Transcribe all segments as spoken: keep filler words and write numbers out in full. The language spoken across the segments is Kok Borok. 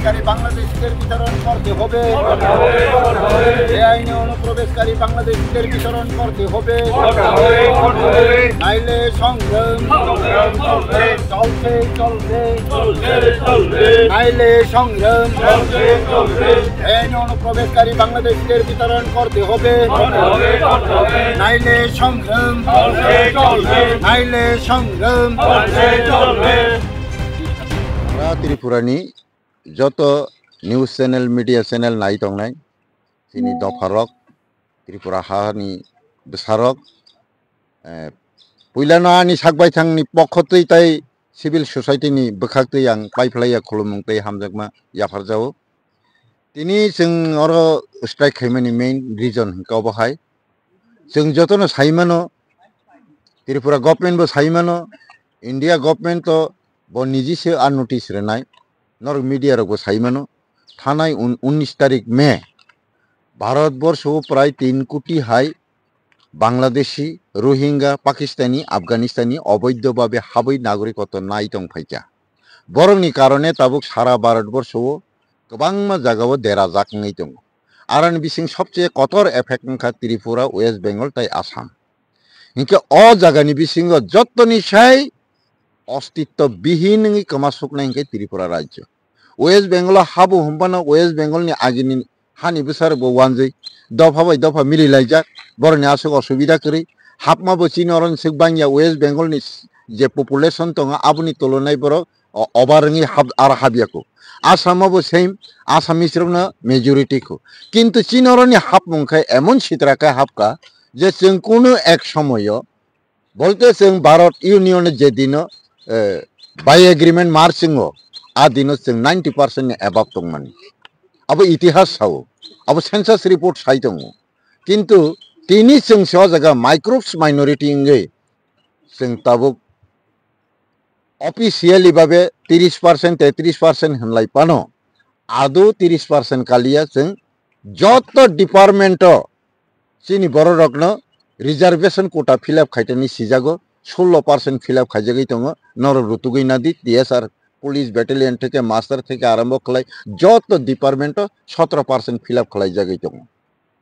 অনুপ্রবেশকারী বাংলাদেশিদের বিতরণ করতে হবে। বেআইনি অনুপ্রবেশকারী বাংলাদেশিদের বিতরণ করতে হবে। নাইলে সংগ্রাম চলবে, চলবে। নাইলে সংগ্রাম চলবে, চলবে। বেআইনি অনুপ্রবেশকারী বাংলাদেশিদের বিতরণ করতে হবে। নাইলে সংগ্রাম চলবে, চলবে। নাইলে সংগ্রাম চলবে, চলবে। Tripura ni joto news channel, media channel nai tongnai chini dopharok, Tripura hani bwsarok, eh, puilano ani sakbaithangni pokho twi tai civil society ni bwkhak twi ang paiphlaiya khulumung tei hamjakma yapharjao. Tini chwng oro strike khaimani main reason hwnkhe obo hai. Chwng jotono sai mano, Tripura government bo sai mano, India government to bo niji se a notice rwnai, norok media rok bo sai mano, thanai un-, unnish tarik May, Bharat borsho o prai tin koti hai Bangladeshi, Rohingya, Pakistani, Afghanistani oboidho babe habwi nagorikotw nai tong phaikha. Borokni karone tabuk sara Bharat borsho o kwbangma jagao derajak wngwi tongo. Aroni bising sobcheye kotor effect wngkha Tripura, West Bengal tei Assam. Hinkhe o jagani bisingo jottoni sai ostitto bihin wngwi kwma suknai hinkhe Tripura rajyo. West Bengal o habo hwnphano West Bengal ni agini hani bwsarokbo wanjwi dopha bai dopha mililaijak, borokni aswk osubida kwrwi. Hapma bo chini oro swk bangya West Bengal ni je population tongo aboni tulonai borok o-, over wngwi hap-, aro habya kho. Assam o bo same, Assamese rokno majority kho. Kintu chini oroni hapmung khe emon sitra khe hapkha je chwng kunu ek somoyo, bolte chwng Bharat Union je dino, eh, by agreement march wngo, a dino chwng ninety percent ni above tongmani. Abo itihas sao, abo census report sai tongo. Kintu tini chwng se o jaga microbes minority wngwi chwng tabuk officially babe tris percent, tetris percent hwnlai pano, ado tris percent kaliya chwng joto department o chini borok rokno reservation quota fill up khaitani sijago, sullo percent fill up khaijagwi tongo, norok rutugwi nadi, T S R, police battalion theke, master theke arombo khlai joto department o sotro percent fill up khlaijagwi tongo.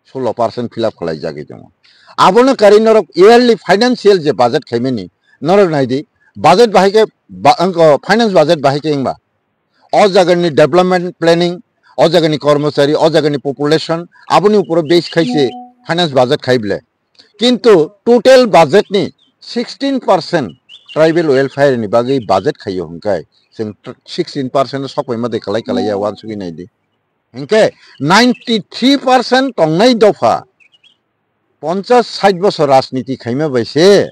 Sullo percent fill up khlai jagwi tongo. Abono karwi norok yearly financial je budget khaimani, norok naidi, budget bahai khe ba-, ang ko finance budget bahai khe wngba. O jagani development planning, o jagani kormochari, o jagani population, aboni uporo base khai se finance budget khai bole. Kintu total budget ni sixteen percent tribal welfare ni bagwi budget khaio hwnkhe, chwng sixteen percent sokpaima de kalai kalai ya wansugwi naidi. Hinkhe ninety three percent tongnai dopha ponchas sait bosor rajniti khaima bai se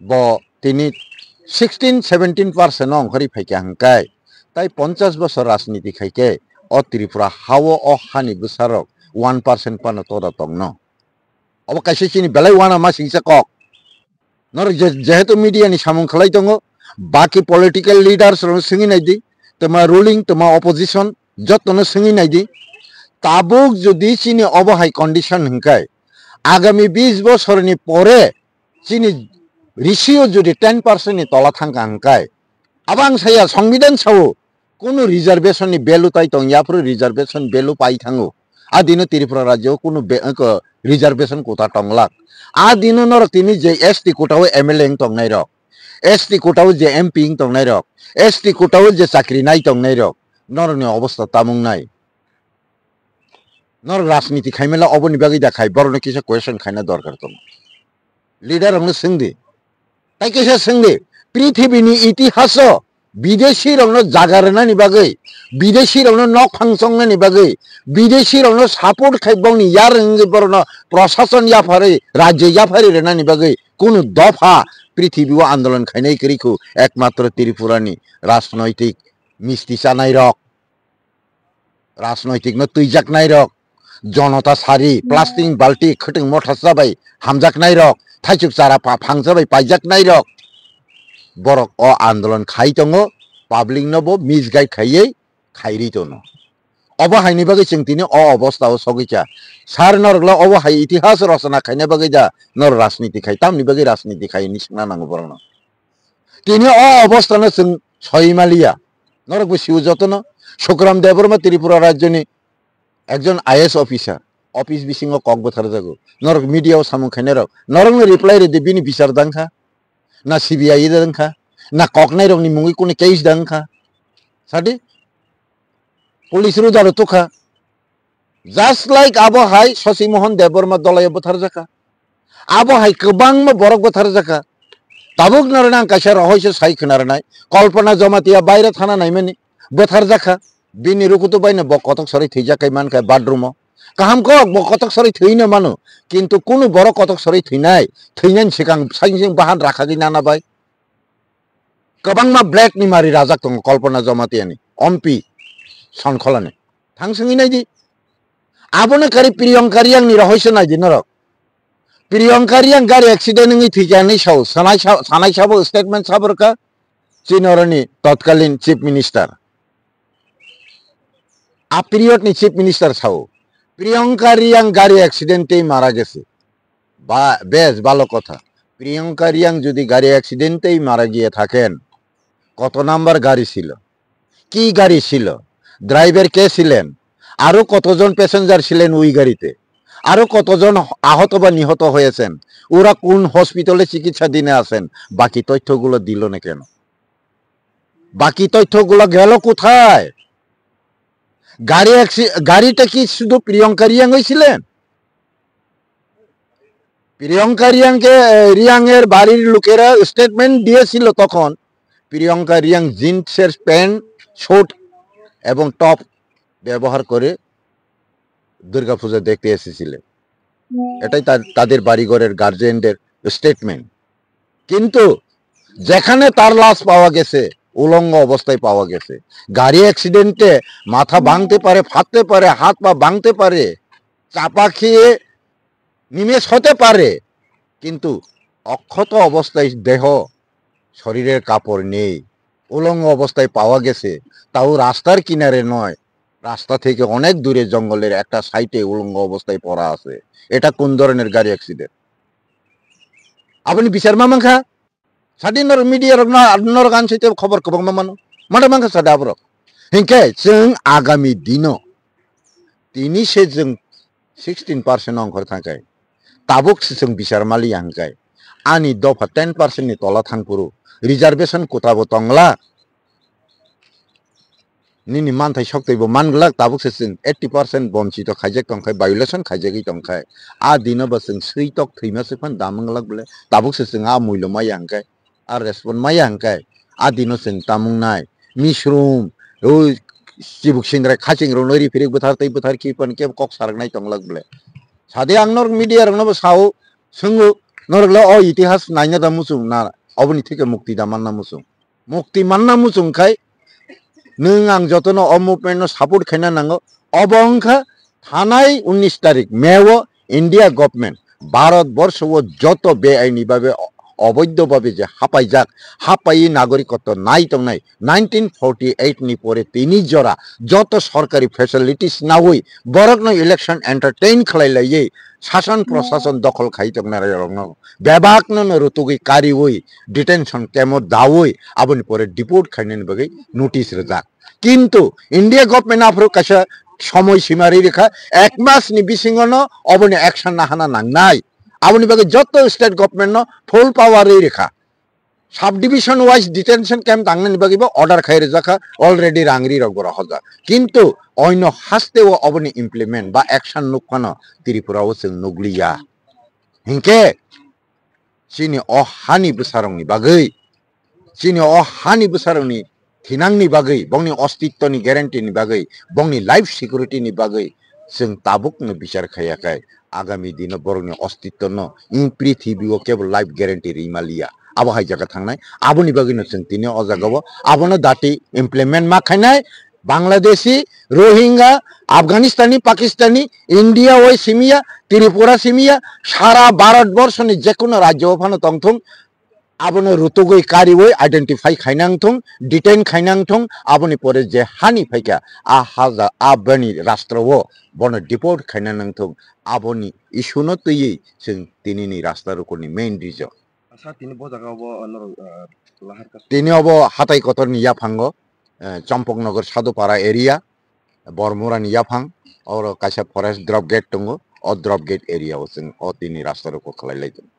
bo tini sixteen seventeen percent no ongkhorwi phaikha hwnkhe, tai ponchas bosor rajniti khaikhe o Tripura hao o hani bwsarok one percent phano toda tongno. Obo kaisa chini belai uanama singcha kok. Norok je, jehetu media ni samung khlai tongo, baki political leaders rokno swngwi naidi, twma ruling, twma opposition, jotono swngwi naidi. Tabuk jodi chini obo hai condition hwnkhe, agami bis bosorni pore chini ratio jodi ten percent ni tola thangkha hwnkhe, abo ang saya, Songbidan sao, kunu reservation ni value tai tong yaphuru reservation value pai thango. A dino Tripura rajyo kunu be-, ko, reservation quota tonglak. A dino norok tini je S T quota o M L A wng tongnai rok, S T quota o je M P wng tongnai rok, S T quota o je chakri nai tongnai rok, norokni obostha tamung nai. Norok rajniti khaimela oboni bagwi da khai, borokno kisa question khaina dorkar tongo. Leader rokno swngdi. Tai kisa swngdi, prithibini itihaso bidesi rokno jaga rwnani bagwi, bidesi rokno nok phang chongnani bagwi, bidesi rokno support khai bongni yar wngwi borokno prosason yapharwi, rajyo yapharwi rwnani bagwi kunu dopha prithibi o andolon khainai kwrwi khu, ekmatro Tripura ni rajnoitik misti chanai rok. Rajnoitik no twijaknai rok, jonota sari, plastic balti, khwtwng motha chabai hamjaknai rok, thaichuk chara pa-, phangsa bai paijaknai rok, borok o andolon khai tongo, public no bo misguide khaiwi khairi tono. Obo haini bagwi chwng tini o obostha o sogwi kha. Sir, norok lo obo hai itihas rochona khaina bagwi da norok rajniti khai, tamni bagwi rajniti khai hinwi swngna nango borokno. Tini o obostha no chwng soi maliya. Norok bo sio jotono. Sukram Debbarma Tripura rajyoni ekjon I A S officer, office bisingo kok bwtharjago. Norok media o samung khainai rok, norokno reply rwdi, bini bichar dangkha, na C B I dangkha, na koknai rokni mungwi kunu case dangkha. Sadi, police rudaro tukha. Just like abo hai Shashi Mohan Debbarma Dolaio bwtharjakha. Abo hai kwbangma borok bwtharjakha. Tabuk norokno ang kaisa rohoiso sai khwnarwnai. Kalpana Jamatia baire thana naimani bwtharjakha. Bini rukutu baino bo kotok sorwi thwijak kai mankha bathroom o. Kaham kok bo kotok sorwi thwino mano. Kintu kunu borok kotok sorwi thwinai, thwinani swkang saising bahan rakhagwi nana bai. Kwbangma black ni mari rajak tongo Kalpana Jamatiani, Ompi Sonkholani. Thang swngwi naidi. Abono kari Priyanka Riyang ni rohoiso naidi norok. Priyanka Riyang gari accident wngwi thwikha hinwi sao, sanai sa-, sanai sabo statement saborkha chinoroni totkalin Chief Minister. A period ni Chief Minister sao, Priyanka Riyang gari accident tei mara gese. Ba, বেশ ভালো কথা। প্রিয়ঙ্কা রিয়াং যদি গাড়ি অ্যাক্সিডেন্টেই মারা গিয়ে থাকেন, কত নাম্বার গাড়ি ছিল, কি গাড়ি ছিল, ড্রাইভার কে ছিলেন, আরো কতজন প্যাসেঞ্জার ছিলেন ওই গাড়িতে, আরো কতজন আহত বা নিহত হয়েছেন, ওরা কোন হসপিটালে চিকিৎসাধীনে আছেন, বাকি তথ্যগুলো দিল না কেন? বাকি তথ্যগুলো গেল কোথায়? গাড়ি অ্যাক্সি-, গাড়িটা কি শুধু প্রিয়ঙ্কা রিয়াং হয়েছিলেন? প্রিয়ঙ্কা রিয়াংকে, এ, রিয়াংয়ের বাড়ির লোকেরা স্টেটমেন্ট দিয়েছিল তখন। প্রিয়ঙ্কা রিয়াং জিন্সের প্যান্ট, শর্ট এবং টপ ব্যবহার করে দুর্গাপূজা দেখতে এসেছিলেন। এটাই তার, তাদের বাড়িঘরের গার্জিয়ানদের স্টেটমেন্ট। কিন্তু যেখানে তার লাশ পাওয়া গেছে, উলঙ্গ অবস্থায় পাওয়া গেছে। গাড়ি অ্যাক্সিডেন্টে মাথা ভাঙতে পারে, ফাটতে পারে, হাত পা ভাঙতে পারে, চাপা খেয়ে নিমেষ হতে পারে, কিন্তু অক্ষত অবস্থায় দেহ, শরীরের কাপড় নেই, উলঙ্গ অবস্থায় পাওয়া গেছে, তাও রাস্তার কিনারে নয়, রাস্তা থেকে অনেক দূরে জঙ্গলের একটা সাইডে উলঙ্গ অবস্থায় পড়া আছে। এটা কোন ধরনের গাড়ি accident? Aboni bisar ma mankha? Sadi norok media rok no, norok ang site khobor kwbangma mano. Mada mankha sadi aborok. Hinkhe chwng agami dino tini se chwng sixteen percent ongkhor thangkhe, tabuk se chwng bisar maliya hinkhe, ani dopha ten percent ni tola thangphuru reservation quota bo tongla. Nini manthai soktwi bo manglak, tabuk se chwng eighty percent bonchito khaijak tongkhe, violation khaijagwi tongkhe. A dino bo chwng switok thwima se phan da manglak bole, tabuk se chwng a muilo maya hinkhe, a respond maya hinkhe, a dino chwng tamung nai. Misrum, o chibuk sindrai khaching rok no ri phirik bwthar tei bwthar khi pan kebo kok sarak nai tonglak bole. Sadi ang norok media rok no bo sao, swngo, norok le o itihas naina da muchung na, oboni thike mukti da manna muchung. Mukti manna muchung khai, nwng ang jotono o movement no support khaina nango. Obo wngkha thanai unnish tarik May o India government Bharat borsho o joto beaini babe, oboidho babe je hapaijak, hapai nagorikotto nai tongnai nineteen forty eight ni pore tini jora joto sorkari facilities naui borokno election entertain khlai laiwi sason prosason dokhol khai tongnai rokno bebakno no rutugwi kariui detention camp o daui aboni pore deport khainani bagwi notice rwjak. Kintu India government aphuru kaisa somoi sima ri rikha, ek mas ni bisingo no oboni action nahana nangnai. Aboni bagwi joto state government no full power ri rikha. Sub division wise detention camp tangnani bagwi bo order khai rwjak kha, already rang ri rok bo rohorjak. Kintu oino haste o oboni implement ba action nuk phano Tripura o chwng nukliya. Hinkhe chini o hani bwsarokni bagwi, chini o hani bwsarokni thinangni bagwi, bongni ostittoni guarantee ni bagwi, bongni life security ni bagwi chwng tabukno bichar khaiya khai agami dino borokni ostittono in prithibi o kebo life guarantee rima liya. Abo hai jaga thangnai, aboni bagwino chwng tini o jaga o abono dati implement ma khainai. Bangladeshi, Rohingya, Afghanistani, Pakistani, India o simiya, Tripura simiya, sara Bharat borso ni jekono rajyo o phano tongthung, abono rutugwi kariui identify khainang thung, detain khainang thung, aboni pore je hani phaikha, a haja, a bani rastro o bono deport khainang thung, aboni issue no twiwi chwng tini ni rasta rukuni main reason. Asa tini bo jaga o bo, ah, norok, ah, lahar ka. Tini obo hatai kotor ni yaphango. eh, Champaknagar Sadhupara area, Bormurani yaphang, oro kaisa forest drop gate tongo, o drop gate area o chwng o tini rasta rok khlai lai tongo.